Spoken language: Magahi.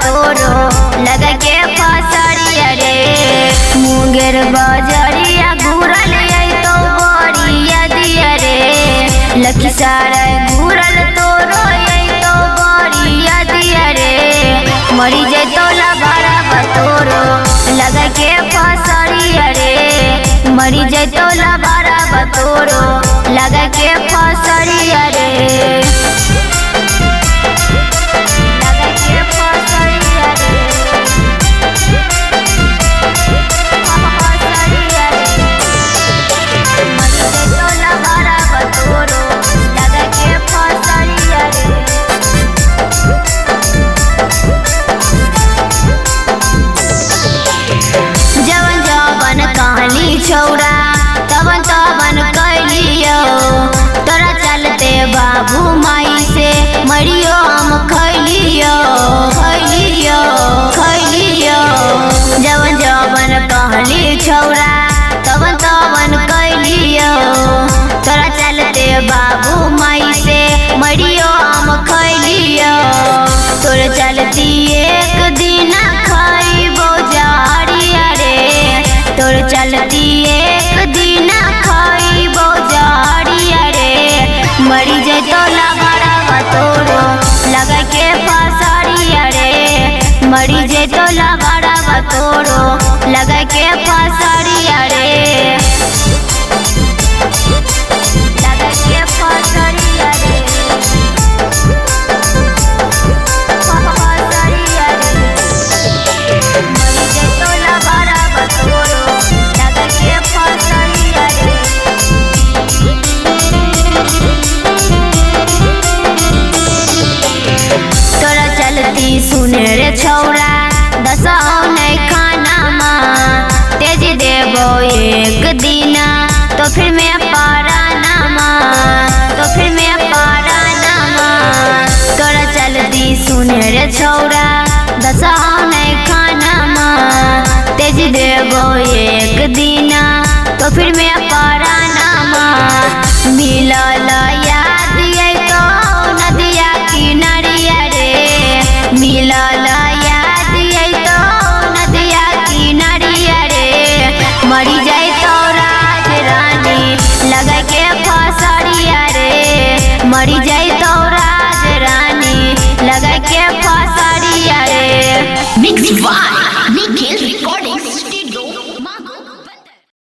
तोरो लगा के फसरिया रे। मुंगेर बजरिया घूरल तो बरिया दिया रे, लखीसराय घूरल तोरो तो बरिया दिया रे। मरी जैतो लभरवा तोरो लगा के फसरिया रे, मरी जैतो लभरवा तोरो लगा के फसरिया रे। लगा के फसरिया रे, फसरिया रे। मरी जैतो लभरवा तोरो लगा के फसरिया रे। जवन जवन कहली छौरा तवन तवन कैलियो, तोरा चलते बाबू माई से मरियो हम खैलियो खैलियो खैलियो। जवन जवन कहली छौरा तवन तवन कैलियो, तोरा चलते बाबू माई से मरियो हम खैलियो। तोरा चलती एक दिन खैबो जहरिया रे, तोर चलती एक दिन खैबो जहरिया रे। मरी जैतो लभरवा तोरो लगा के फसरिया रे, मरी जैतो लभरवा तोरो लगा के फसरिया रे। लगा के फसरिया रे, फसरिया रे। मरी जैतो लभरवा तोरो लगा के फसरिया रे। तोरा चलती सुने रे छौरा दसौ नहीं खाना माँ, तेज देबो एक दिना तो फिर मैं पारा नामा, तो फिर मैं पारा नामा। तोरा चलती सुने रे छौरा दसौ नहीं खाना माँ, तेज देबो एक दिना तो फिर मैं पारा नामा। मिलल